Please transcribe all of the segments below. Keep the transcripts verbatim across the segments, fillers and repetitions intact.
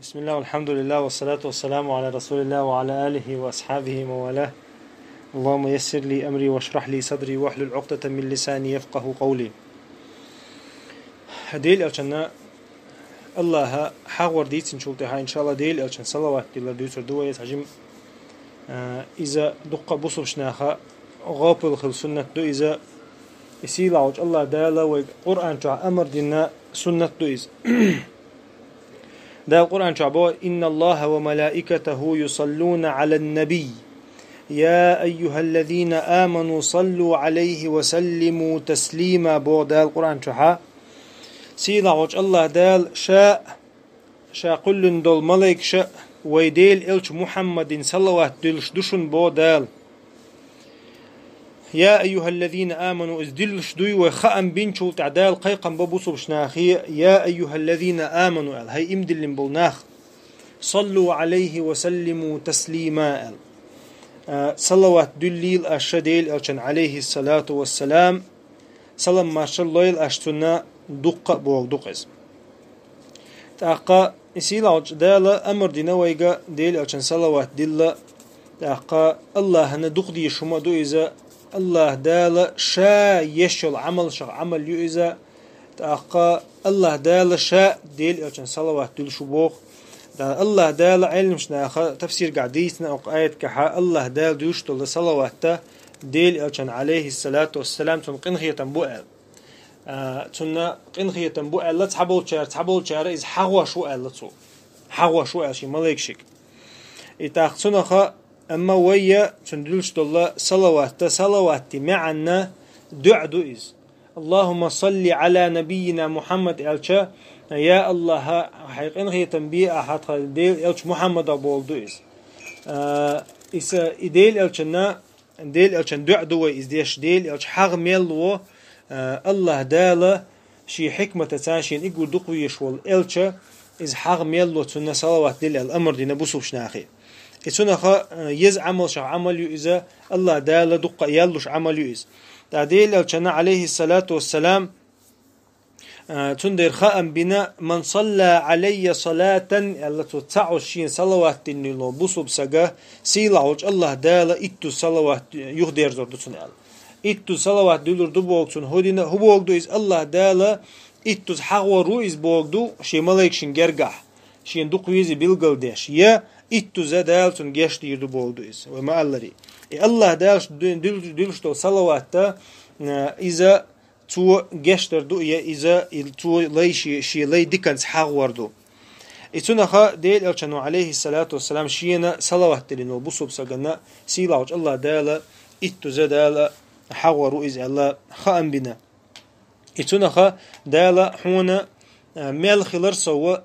بسم الله والحمد لله والصلاة والسلام على رسول الله وعلى آله وأصحابه ومن والاه. اللهم يسر لي أمري واشرح لي صدري واحلل عقدة من لساني يفقه قولي. Дела элчанна Аллаха хьагӀвар дийцинчул тӀехьа, иншаалла, Дела элчан салават дилар дуьйцур ду вай. Хьажим, а, иза дуккха бусулба наха гӀопал хила суннат ду иза. И сийлахьчу Аллаха Дала вайга Къуръан чохь амар дина суннат ду иза. Дала Къуръан чохь боху: «Инна Аллаха ва малаикатаху юсаллуна гӀалан набий. Я айюхаллазина аману саллу гӀалайхи ва саллиму таслима», боху Дала Къуръан чохьа. Сийлахьчу Аллаха Дала ша, ша кхоьллина долу малайкаша вай Дела элча Мухьаммадин салават дуьллуш ду шуна, боху Дала. «Я айюхаллазина аману», иза диллуш дуй вай хаам бинчул тӀаьхьа Дала кхайкхам бо бусулба нахе, «Я айюхаллазина аману», аьлла, хӀай иман диллина болу нах, «саллу гӀалайхи ва саллиму таслима», аьлла. А, салават дуьллийла аша Дела элчан, гӀалайхиссалату вассалам, салам маршалла лойла аша цунна, дуккха а боху ду-кх иза. ТӀаккха и сийлахьчу Дала амар дина вайга Дела элчан салават дилла. ТӀаккха Аллахана дукха дезаш хӀума ду иза. Аллаха Дала ша еш йолу Ӏамалшах Ӏамал ю иза. ТӀаккха Аллаха Дала ша Дела элчан салават дуьллуш ву боху. ТӀаккха Аллаха Дала, Ӏеламнаха тафсиргахь дийцина окху аятехь, Аллаха Дала дуьллуш долу салаватта Дела элчан, гӀалайхиссалату вассалам, цунна къинхетам бу аьлла. А, цунна къинхетам бу аьлла, цхьаболчара, цхьаболчара иза хьагӀош ву аьлла цо. ХьагӀош ву аьлла шен малайкашка. И тӀаккха цунаха, амма вайя цунна дуьллуш долу салаватта, салаватти маьӀанна дуьа ду иза. «Аллахумма салли гӀала набийина Мухьаммад», аьлча, «Я Аллаха, хьайн къинхетам бе ахьа тхан Дела элча Мухьаммадах», боху ду иза. А, иза и Дела элчанна Дела элчан дуьа ду вай иза деш, Дела элча хьагӀ мел во, а, Аллаха Дала шен хьикматаца шена иггур дукха везаш волу элча, иза хьагӀ мел во, цунна салават дила аьлла амар дина бусулба нахе. И цунаха, а, еза Ӏамалшах Ӏамал ю иза, Аллаха Дала дуккха а ял луш Ӏамал ю иза. ТӀаккха Дела элчана, гӀалайхиссалату вассалам, А, цундела хаам бина: «Ман салла гӀалайя салатан», аьлла, цо цхьа Ӏуш шена салават диннийла бусулба сага, сийлахьчу Аллаха Дала иттуза салават юхадерзор ду цунна аьлла. Иттуза салават дуьллур ду боху цунна, хӀу дина, хӀу боху ду иза, Аллаха Дала иттуза хьагӀор ву иза боху ду шен малайкашна гергахь, шена дукха везий билгалдеш, я иттуза Дала цунна геч дийр ду боху ду иза, вай ма-алларий. И Аллаха Дала ду-, дуьллуш долу салаватта, а, иза цо гечдар ду, я иза, и цо лай ши-, шен лай диканца хьагӀор ду. И цунаха Дела элчано, гӀалайхиссалату вассалам, шена салават диллина волу бусулба сагана сийлахьчу Аллаха Дала иттуза Дала хьагӀор ву иза аьлла хаам бина. И цунаха Дала хьуна а, мел хилар сов,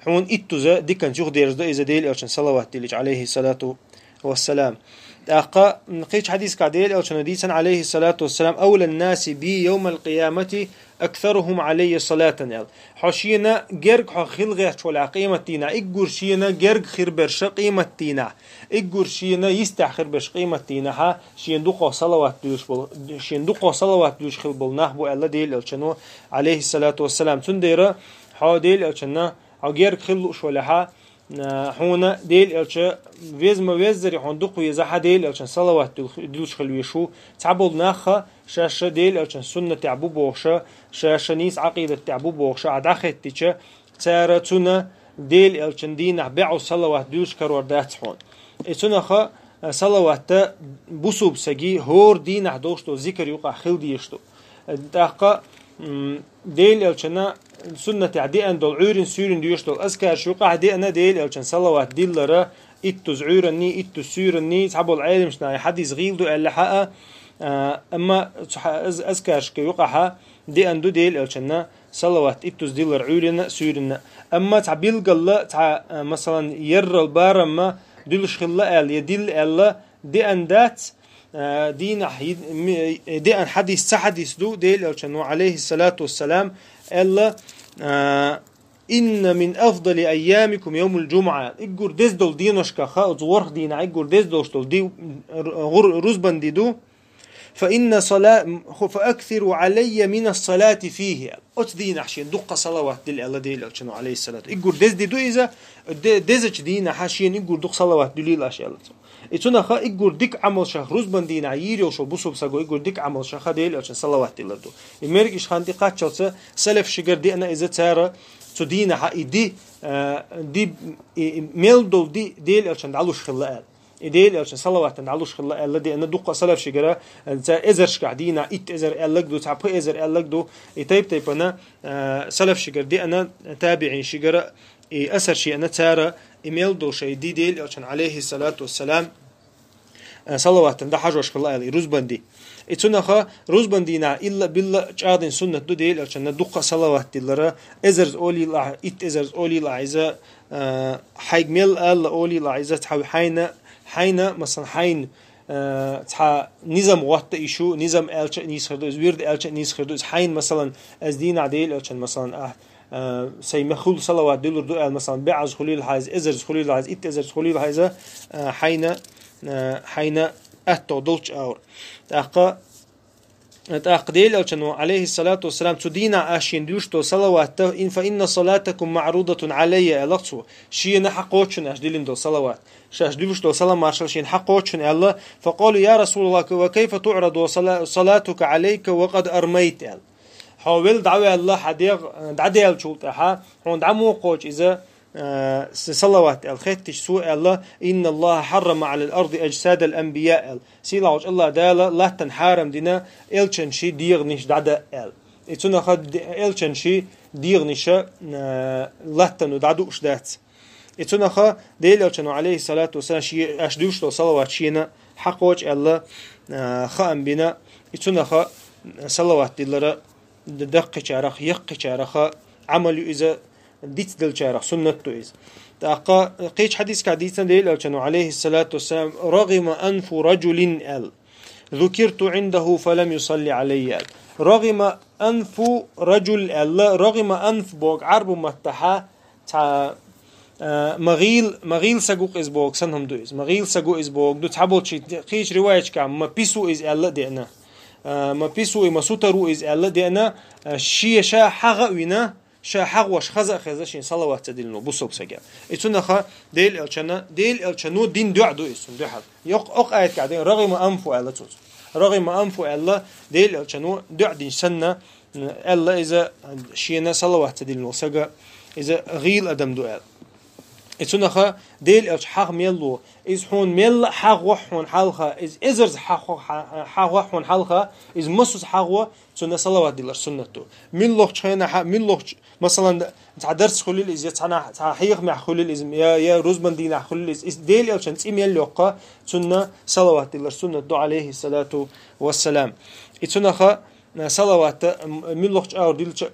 хьуна иттуза диканца юхадерзадо иза Дела элчан салават диллича, гӀалайхиссалату вассалам. ТӀаккха, м, кхечу хьадисехь Дела элчано дийцина, гӀалайхиссалату вассалам: «Авлан наси би йовмал къиямати аксарухум гӀалайя салатан», аьлла. Хьо шена герга хьо хила гӀерташ волу къематдийнахь, иггур шена герга хир берша къематдийнахь, иггур шена йистехь хир берш къематдийнахьа, шена дукха салават дуьллуш болу, шена дукха салават дуьллуш хила болу нах бу аьлла Дела элчано, гӀалайхиссалату вассалам. Цундела хьо Дела элчанна, хьо герга хила лууш валахьа, а, хьуна Дела элча веза ма веззари хьуна дукха везахьа Дела элчан салават дуьл-, дуьллуш хила веш ву. Цхьаболу нахха шаьш Дела элчан суннатехь бу бохуша, шаьш нийса Ӏакъидат тӀехь бу бохуша, а дӀахеттича, цара цунна Дела элчан дийнахь бегӀу салават дуьллуш карор дац хьуна. И цунаха, а, салаватта бусулба саги хӀора дийнахь долуш долу зикар юкъахь хила дезаш ду. ТӀаккха, м, Дела элчана суннатехь деана долу, Ӏуьйрин суьйрин доьшуш долу азкарш юкъахь деана Дела элчан салават диллара, иттуза Ӏуьйранний, иттуза суьйранний, цхьаболу Ӏеламнаха хьадис гӀийла ду аьлла хьаа, а, амма цу хьа-, аз-, азкаршка юкъахьа деана ду Дела элчанна салават иттуза диллар Ӏуьйранна а, суьйранна а. Амма цхьа билггала, цхьа, а, масалан, яррал барамма дуьллуш хилла аьлла, я дилла аьлла, деана дац, а, дийнахь йи-, ми-, деана хьадис, цхьа хьадис ду, Дела элчано, гӀалайхиссалату вассалам, аьлла, а, «Инна мин афдали айямикум йовмул джумӀа». Иггур деза долу деношкаха, оцу ворхӀ дийнахь иггур деза долуш долу ди-, р-, гӀур-, рузбан ди ду. فإن صلاة فأكثروا علي من الصلاة فيه. Оцу дийнахь шена дуккха салават дила аьлла Делан Элчано, алейхиссалату. Иггур деза ди ду иза, де- дезачу дийнахьа шена иггур дукха салават дуьлийла аша аьлла цо. И цунах иггур дика Ӏамалшах, рузбан дийнахь йийр йолуш бусулба саго иггур дика Ӏамалшаха Делан Элчано салават диллар ду. И мерг иш хан тӀекхаччалца салаф шигара деана иза цара цу дийнахьа и ди, а, ди, и, и мел долу ди Делан Элчано дӀалуш хилла аьлла. И Делан Элчан салаватан дӀалуш хилла аьлла деана дуккха салаф шигара, цара эзаршкахь дийнахь итт эзар аьллаг ду, цхьа пхи эзар аьллаг ду, и тайп-тайпана, а, салаф шигара деана, табиӀин шигара, и асар шиъна цара, и мел долу шай ди Делан Элчан, алейхиссалату вассалам, а, салаватан дӀахьажош хилла аьлла, и рузбан ди. И цунаха рузбан дийнахь илла-билла чӀагӀдина суннат ду Делан Элчанна дуккха салават диллара, эзарза олийла ахь, итт эзарза олийла ахь иза, а, хьайга мел аьлла олийла ахь иза, цхьа хьайна, хьайна, масалан, хьайна, а, цхьа низам гӀотта и шу, низам аьлча а нийса хир ду, иза вирд аьлча а нийса хир ду, иза хьайна, масалан, аз дийнахь Делан Элчан, масалан, ахь, а, сай мехула салават диллур ду аьлла, масалан, бӀозза хуьлийла хьайза, эзарза хуьлийла хьайза, итт эзарза хуьлийла хьайза, а, хьайна, а, хьайна аьтту долчу аур. ТӀаккха ТӀаккха Делан Элчано, алейхиссалату вассалам, цу дийнахь аш шена дуьйш долу салаватта, ин фа инна салатакум маърудатун алайя, аьлла цо. Шена хьакхочун аш дилина долу салават. Шаш дуьйш долу салам маршал шена хьакхочун аьлла. Факъалу, я Расулаллах, ва кайфа туъраду сала-, салатука алайка ва къад армайт, аьлла. Хьо вел дӀаваьлла, хьан дегӀ дӀадаьллачул тӀаьхьа, хьуна дӀа муха кхочу иза, а, с-, салават аьлла, хеттича цо аьлла, инна Аллаха хьаррама алал арди аджсадал анбия аьлла. Сийлахьчу Аллах Дала латтан хьарам дина элчан ши дегӀанаш дӀада аьлла. И цунаха д-, элчан ши дегӀанаша, а, латтану дӀадууш дац. И цунаха Делан Элчано, алейхиссалату вассалам, ши аш дуьйш долу салават шена хьакхочу аьлла, а, хаам бина. И цунаха салават диллара д-, даккхичараха, яккхичараха Ӏамал ю иза, дицделчарах суннат ду иза. ТӀаккха кхечу хьадискахь дийцина Делан Элчано, алейхиссалату вассалам, рагӀима анфу раджулин аьлла. Зукирту гӀиндаху фалам юсалли алайя аьлла. РагӀима анфу раджул аьлла, рагӀима анф боху Ӏарбу маттахьа цхьа, а, магӀил, магӀил сагу иза боху санна хӀума ду иза. МагӀил сагу иза боху ду цхьаболчу кхечу риваячкахь ма пису иза аьлла а деана. А, ма пису и, ма сутару иза аьлла а деана, а, шен ша хьагӀа а вина, ша хьагӀош хаза а хеза шен салават ца диллина бусалба сага. И цунаха Делан Элчана, Делан Элчано дин дуьхьа ду иза цунна дуьхьал. Йокх-, окх аятка дин, рагӀима анфу аьлла цо. РагӀима анфу аьлла, Делан Элчано дуьхьа дин санна, аьлла иза шена салават ца диллина сага, иза гӀийла адам ду аьлла. И цунаха Делан Элча хьагӀ мел ло, иза хьуна мелла а хьагӀ вохь хьуна хьалха, иза эзарза хьагӀ вохь хьа-, хьагӀ вохь хьуна хьалха, иза масуза хьагӀ во, цунна салават диллар суннат ду. Миллохчу хенахьа, миллохчу, масалан, цхьа дарс хуьлил иза, я цхьана, цхьа хьехамехь хуьлил иза, я, я рузбан дийнахь хуьлил иза, иза Делан Элчан цӀи мел йоккха, цунна салават диллар суннат ду, алейхиссалату вассалам. И цунаха, а, салаватта, м, миллохчу аур дилча,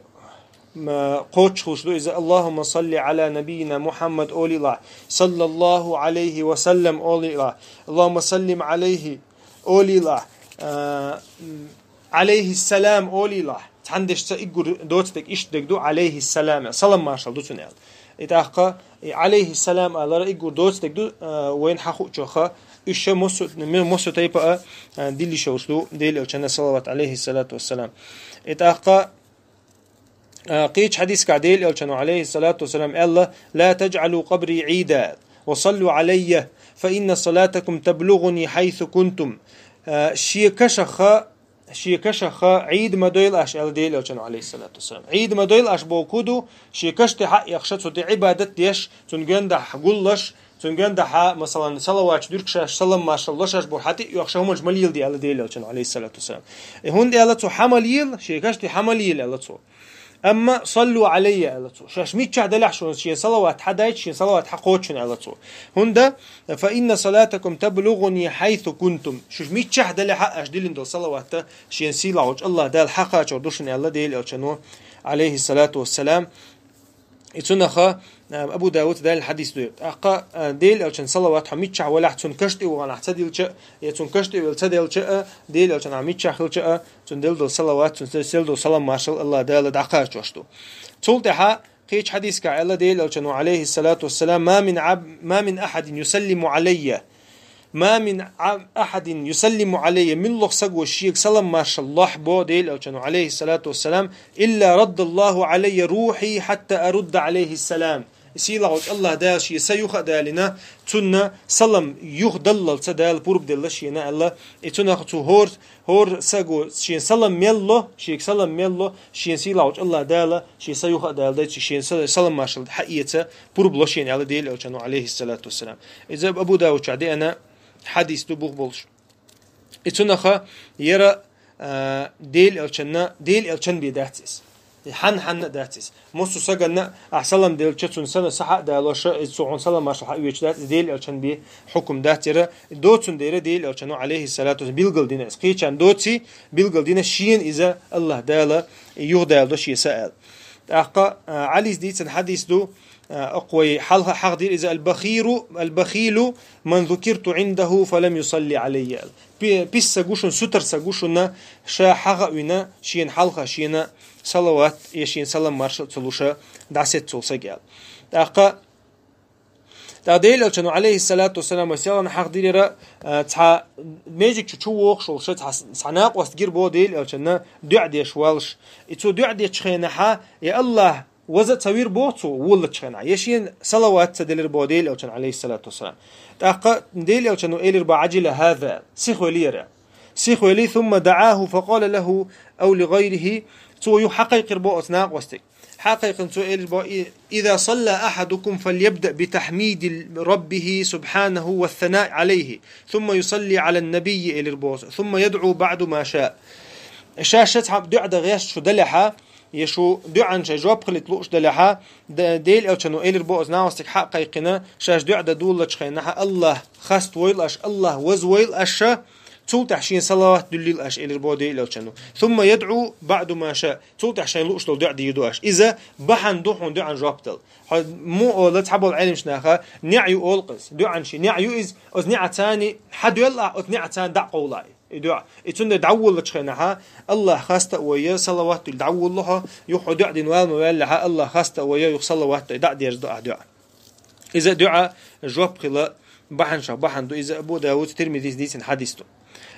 м, кхоччуш хилуш ду иза, Аллахумма салли ала набийина Мухаммад олийла, саллаллаху алейхи ва саллам олийла, Аллахумма саллим алейхи олийла, а, м, алейхиссалам олийла. Цхьана дешца иггур доцу дерг иштта дерг ду, алейхиссалам, салам маршал ду цунна аьлла. И тӀаккха, и алейхиссалам алара иггур доцу дерг ду, а, вайна хьахуучуха, уьш ша мосу, ме-, мосу тайпа а, а, дилли шовш ду, Делан Элчана салават, алейхиссалату вассалам. И тӀаккха, а, кхечу хьадискахь Делан Элчано, алейхиссалату вассалам, аьлла, ла таджалу къабри гӀида, ва саллу алайя, фа инна салатакум таблугъуни хьайсу кунтум. А, шен кашаха, шен кашаха Ӏийд ма дойла аша, аьлла Делан Элчано, алейхиссалату вассалам. Ӏийд ма дойла аша боху ду, шен каш тӀе хьаэхша, цу тӀе Ӏибадат деш, цуьнан гуьндахь гуллаш, цуьнан гуьндахьа, масалан, салаваташ дуьркушаш, салам маршал лошаш бу хьан тӀе а оьхуш, хӀуманаш ма леладе, аьлла Делан Элчано, алейхиссалату вассалам. И хӀунда аьлла цо, хьан ма лела, шен каш тӀе хьан ма лела, аьлла цо. Амма саллу алайя, аьлла цо. Шаьш миччахь делахь шуна шен салават хьадайта, шен салават хьакхоччун, аьлла цо. ХӀунда, фа инна салатакум таблугъуни хьайсу кунтум. Шуьш миччахь делахь а, аша диллина долу салаватта шен сийлахьчу Аллах Дала хьакхачор ду шуна, аьлла Делан Элчано, алейхиссалату вассалам. И цунаха, а, Абу Давуд далла хьадис ду. ТӀаккха, а, Делан Элчан салават хьо миччахь валахь, цунна каш тӀе ваханахь ца дилча а, я цунна каш тӀе вел ца делча а, Делан Элчан хьан миччахь хилча а, цунна делла долу салават, цунна сел долу салам маршал Аллах Дала дӀакхачош ду. Цул тӀаьхьа кхечу хьадискахь аьлла Делан Элчано, алейхиссалату вассалам, ма мин аб-, ма мин ахьадин юсаллиму алайя. ما من ع- أحد يسلم علي, муьлхха саго шега салам-маршалла лахь, бо Делан Элчано, عليه الصلاة والسلام, إلا رد الله علي روحي حتى أرد عليه السلام. Сийлахьчу АллахӀ Дала шен са юха а далийна, цунна салам юха даллалц Дала пурба делла шена аьлла. И цунах цу хӀор-, хӀора саго шена салам мел ло, шега салам мел ло, шена сийлахьчу АллахӀ Дала шен са юха а далийна, шена са-, салам-маршалла хьаэца пурба ло шена аьлла Делан Элчано, عليه الصلاة والسلام. Иза Абу Давуда чохь деана хьадис ду бух болуш. И цунаха яра, а, Делан Элчанна, Делан Элчан бен дац иза. И хьан-хьанна а дац иза. Массо а саганна ахь салам делча, цунна сана сахьа а далоша, иза цо хьуна салам-маршалла хьаоьцуш дац, иза Делан Элчан бен хьукум дац яра. Доцун дера Делан Элчано, عليه الصلاة والسلام, билгал дина иза. Кхечарна доций, билгал дина, шена иза АллахӀ Дала юхадалдо шен са аьлла. ТӀаккха, а, Ӏалис дийцина хьадис ду, а, аккха вай хьалха хьахдира иза: البخيل، البخيل من ذكرت عنده فلم يصل علي. Пи-, писса гушун, сутар са гушунна, ша хьаха а вина, шена хьалха, шена салават, я шена салам-маршалла ца луша, дӀасеццул саг аьлла. ТӀаккха, тӀаккха Делан Элчано, عليه الصلاة والسلام, селхана хьахдира, а, цхьа межиг чу чу вохуш волуша, цхьа, цхьа накъост гира бо Делан Элчанна, дуӀа деш валш. И цо дуӀа дечу хенахьа, я АллахӀ, ваза а ца вир боху цо, воллачу хенахь, я шена салават ца делира боху Делан Элчан, عليه الصلاة والسلام. ТӀаккха Делан Элчано элира боху: عجل هذا, сихвелира. Сихвели, ثم دعاه فقال له أو لغيره, цо юха хьакхайкхира боху оцу накъостиг. Хьакхайкхина цо элира боху: إذا صلى أحدكم فليبدأ بتحميد ربه سبحانه والثناء عليه، ثم يصلي على النبي, элира боху, ثم يدعو بعد ما شاء. Ша-ша цхьа дуӀа дан гӀерташ шу далехьа, я шу дуӀанна шайн жоп хилийта лууш далехьа, Д-, Делан Элчано элира боху оцу накъостиг хьакхайкхина, шаьш дуӀа дан доллучу хенахьа: АллахӀ хаставойла аша, АллахӀ вазвойла аша, цул тӀаьхьа шена салават дуьллийла аша, элира боху Делан Элчано. ثم يدعو بعد ما شاء. Цул тӀаьхьа шайна лууш долу дуӀа дийр ду аша. Иза бахьана ду хьуна дуӀанна жоп дала. Хьо муха олу цхьаболу Ӏеламнаха, неӀ ю олу-кх иза. ДуӀанна шен неӀ ю иза, оцу неӀаца хьадоьлла ахь, оцу неӀаца дӀа а къовла и дуьхьа. И цундела дӀаволлучу хенахьа, АллахӀ хаста а войя, салават дуьллий дӀаволлу хьо, юха хьо дуьхьа дина вала ма ваьллехьа, АллахӀ хаста а войя, юха салават дуьллий дӀа а дерзадо ахь дуьхьа. Иза дуьхьа жоп хила бахьана ша бахьана ду, иза Абу Давуда, Тирмизис дийцина хьадис ду.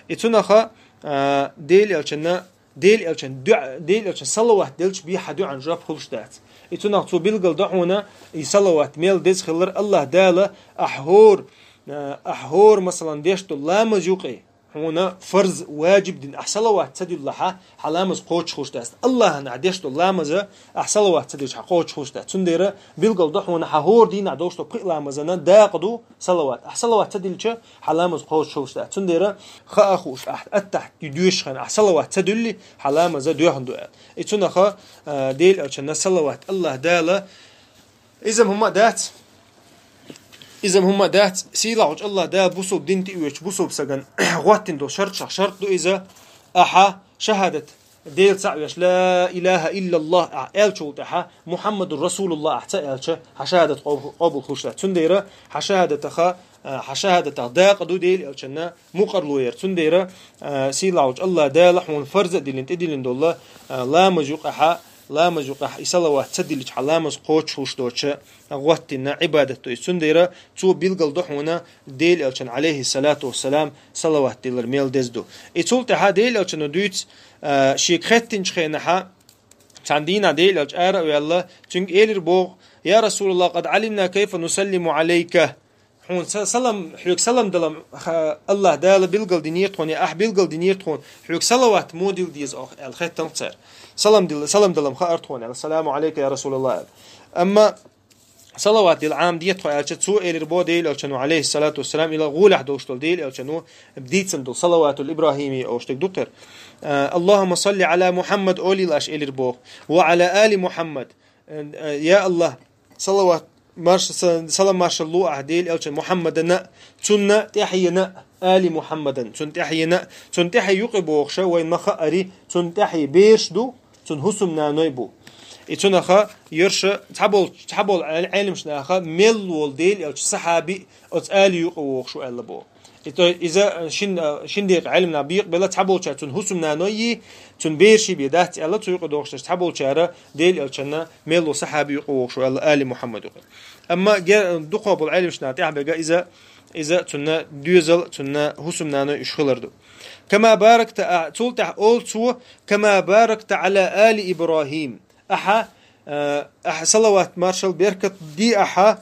И цунаха, а, Делан Элчанна, Делан Элчан дуьхьа, Делан Элчан салават делча бен хьан дуьхьан жоп хуьлуш дац. И цунах цо билгал до хьуна, и салават мел деза хилар, АллахӀ Дала, ахь хӀора, а, ахь хӀора, масалан, деш долу ламаз юкъе, хьуна фарз, ваджиб дина ахь салават ца дуьллахьа, хьан ламаз кхочуш хуьлуш дац. АллахӀана ахь деш долу ламаза ахь салават ца дича, хьан кхочуш хуьлуш дац. Цундела билгал до хьуна, хьан хӀора дийнахь долуш долу пхи ламазана дакъа ду салават. Ахь салават ца дилча, хьан ламаз кхочуш хуьлуш дац. Цундела хаа хууш ахь, аттахьт доьшуш хенахь ахь салават ца дуьллий, хьан ламаза доьхна ду аьлла. И цунаха, а, Делан Элчанна салават АллахӀ Дала Иза хӀумма а дац. Иза хӀумма а дац. Сийлахьчу АллахӀ Дала бусалба дин тӀеоьцуш, бусалба сагана гӀоттина долу шарташах шарт ду иза. Ахьа шахӀадат Дела цхьаъ веш, ла илахӀа иллаллахӀ ахь аьллачул тӀаьхьа, Мухьаммадур РасулуллахӀ ахь ца аьлча, хьан шахӀадат къоб-, къобал хуьлуш дац. Цундела хьан шахӀадатаха, а, хьан шахӀадатах дакъа ду Делан Элчанна мукъарло яр. Цундела, а, сийлахьчу АллахӀ Дала хьуна фарз а диллина, тӀедиллина долу, а, ламаз юкъахьа, ламаз юкъахь и салават ца диллича, хьан ламаз кхочуш хуьлуш доцуша гӀоттина Ӏибадат ду иза. Цундела цо билгал до хьуна Делан Элчан, Ӏалайхиссалату вассалам, салават диллар мел деза ду. И цул тӀаьхьа Делан Элчано дуьйцу, а, шега хеттинчу хенахьа, цхьана дийнахь Делан Элча ара а ваьлла, цуьнга элира боху: «Я Расулаллах, къад Ӏалимна кайфа нусаллиму Ӏалайка». Хьуна са-, салам, хьоьга салам далам, ха-, АллахӀ Дала билгал динера тхуна, я ахь билгал динера тхуна, хьоьга салават муха дилла деза оха аьлла, хетталц цара. Салам дилла, салам далам хаара тхуна аьлла, «Саламу Ӏалайка, я Расулаллах», аьлла. Амма салават дилла Ӏамаде тхо аьлча, цо элира боху Делан Элчано, Ӏалайхиссалату вассалам, ила гӀолехь долуш долу Делан Элчано дийцина долу салаватул ИбрахӀими олуш дерг ду кхера. А, «Аллахумма салли Ӏала Мухьаммад» олийла аша элира боху, «ва Ӏала али Мухьаммад». Э, э, я АллахӀ, салават, марш-, са-, салам маршалла лур ахь Делан Элчан Мухьаммадана, цунна тӀаьхьена али Мухьаммадан, цунна тӀаьхьена, цунна тӀаьхье юкъе бохуша, вайн ма хаари, цунна тӀаьхье бераш ду, цунна хӀусамнаной бу. И цунаха йорша цхьаболу, цхьаболу Ӏел-, Ӏеламнаха мел волу Делан Элчан сахьаби оцу али юкъе вогӀуш ву аьлла боху. И то, иза шин, шин декъа Ӏеламнаха бекъабелла, цхьаболчара цунна хӀусамнаной йий, цунна бераший бен дац аьлла, цу юкъе догӀуш дерш, цхьаболчара Делан Элчанна мел волу сахьаби юкъе вогӀуш ву аьлла, али Мухьаммад юкъе. Амма ге-, дукха болу Ӏелимаш наха тӀехь бега иза, иза цунна доьзал, цунна хӀусамнаной уьш хилар ду. «Кама баракта», а, цул тӀаьхьа олу цо: «Кама баракта Ӏала али Ибрахим». Ахьа, а, ахьа салават, маршал, беркат де ахьа,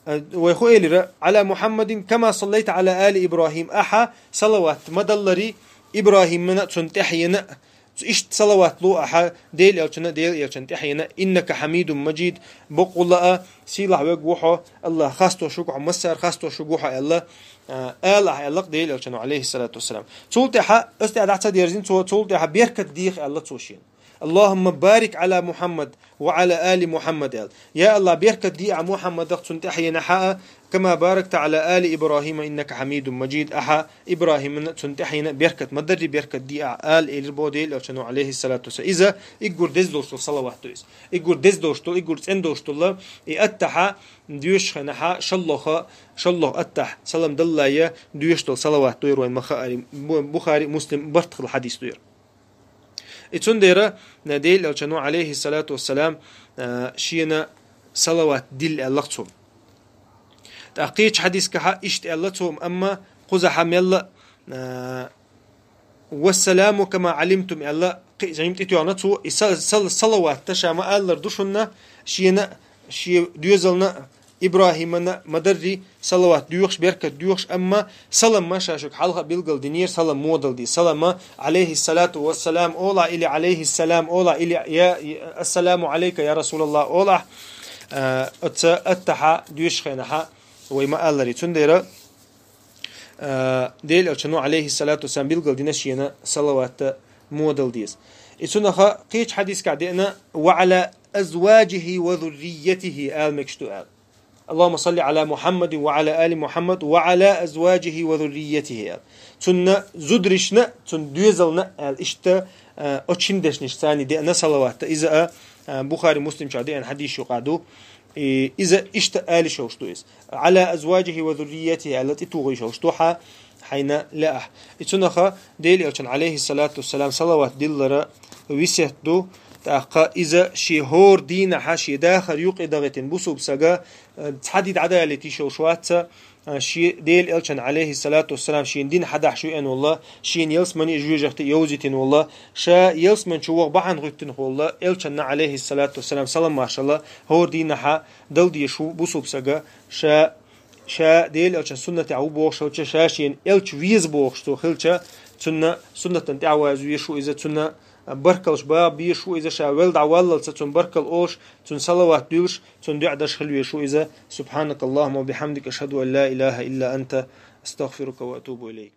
а, вай хӀу элира: «Ӏала Мухьаммадин кама саллайта Ӏала али Ибрахим». Ахьа салават ма даллари Ибрахимна, цунна тӀаьхьена, иштта салават ло ахьа Делан элчанна, Делан элчанна тӀаьхьена: «Иннака хьамидун мажид», бакъволла а, сийлахь верг ву хьо, АллахӀ хастор ву хьо, массара хастор ву хьо аьлла, а, ала ахьа аьлла-кх Делан элчано, Ӏалайхиссалату вассалам. Цул тӀаьхьа, оцу тӀехь дӀа ца дерзина цо, цул тӀаьхьа беркат деха аьлла цо шена. «Аллахумма барик Ӏала Мухьаммад ва Ӏала али Мухьаммад», аьлла. Я АллахӀ, беркат де ахьа Мухьаммадах, цунна тӀаьхьена хьа а, «кама баракта Ӏала али Ибрахима, иннака хьамидун мажид». Ахьа Ибрахимна, цунна тӀаьхьена беркат ма дарри, беркат де ахьа, ала элира боху Делан элчано, Ӏалайхиссалату вассалам. Иза иггур деза долуш долу салават ду иза. Иггур деза долуш долу, иггур цӀена долуш долу, и аттахьа доьшуш хенахьа, шаллоха, шаллох аттахь, салам даллале, доьшуш долу салават ду яра вайн ма-хаари, Бу-, Бухари, Муслим, барт хилла хьадис ду яра. И цундела, э, Делан элчано, Ӏалайхиссалату вассалам, э, шена салават дилла аьлла-кх цо. ТӀаккха кхечу хьадискахьа иштта аьлла цо, амма кхузахьа мелла, э, «Вассаламу кама Ӏалимтум», аьлла, кхин а жимма тӀетоьхна цо, и са-, сал-, салават ша ма-аллара ду шуна, шена, шен доьзална, Ибрахимна ма-дарри, салават доьхуш, беркат доьхуш, амма салам ма ша шуьга хьалха а билгалдинера, салам муха дала деза. Салам ма «Ӏалайхиссалату вассалам» олахь или «Ӏалайхиссалам» олахь или я, я «Ассаламу Ӏалайка, я РасулаллахӀ» олахь, а, оцу аттахьа доьшуш хенахьа вай ма-аллара. Цундела, а, Делан элчано, Ӏалайхиссалату вассалам, билгалдина шена салават муха дала деза. И цунаха кхечу хьадискахь деана: «Ва Ӏала азваджихи ва зурриятихи», ала мегаш ду аьлла. «Аллахумма салли Ӏала Мухьаммадин ва Ӏала али Мухьаммад ва Ӏала азваджихи ва зурриятихи», аьлла. Цунна зударшна, цунна доьзална аьлла. Иштта, а, оцу шина дешнашца деана салават. Иза а, а, Бухари, Муслим чохь деана хьадис юкъахь ду. И иза иштта ала йиш йолуш ду иза. «Ӏала азваджихи ва зурриятихи» аьлла, тӀетухуш йолуш ду хьа, хьайна лаахь. И цунаха Делан элчанна, Ӏалайхиссалату вассалам, салават диллара весет ду, тӀаккха иза шен хӀора дийнахьа, шен дахар юкъе дахийтина бусулба сага, э, цхьа де дӀадалийта йиш йолуш вац, э, шен Делан элчанна, Ӏалайхиссалату вассалам, шена дин хьадахьаш веана волла, шена ялсамане а жоьжахате а йовзийтина волла, ша ялсамани чу ваха бахьана хӀоьттина волла, элчанна, Ӏалайхиссалату вассалам, салам-маршалла, хӀора дийнахьа дала дезаш ву бусулба сага, ша, ша Делан элчан суннатехь ву бохуш хилча, ша шена элча веза бохуш цо хилча, цунна суннатана тӀаьхьаваза везаш ву иза, цунна баркаллаш баха безаш ву иза, ша велла дӀаваллалца цунна баркалла олуш, цунна салават дуьллуш, цунна дуӀа деш хила везаш ву иза. Субхьанакаллахумма ва бихьамдика, ашхаду ан ла илаха илла анта, астагфирука ва атубу илайк.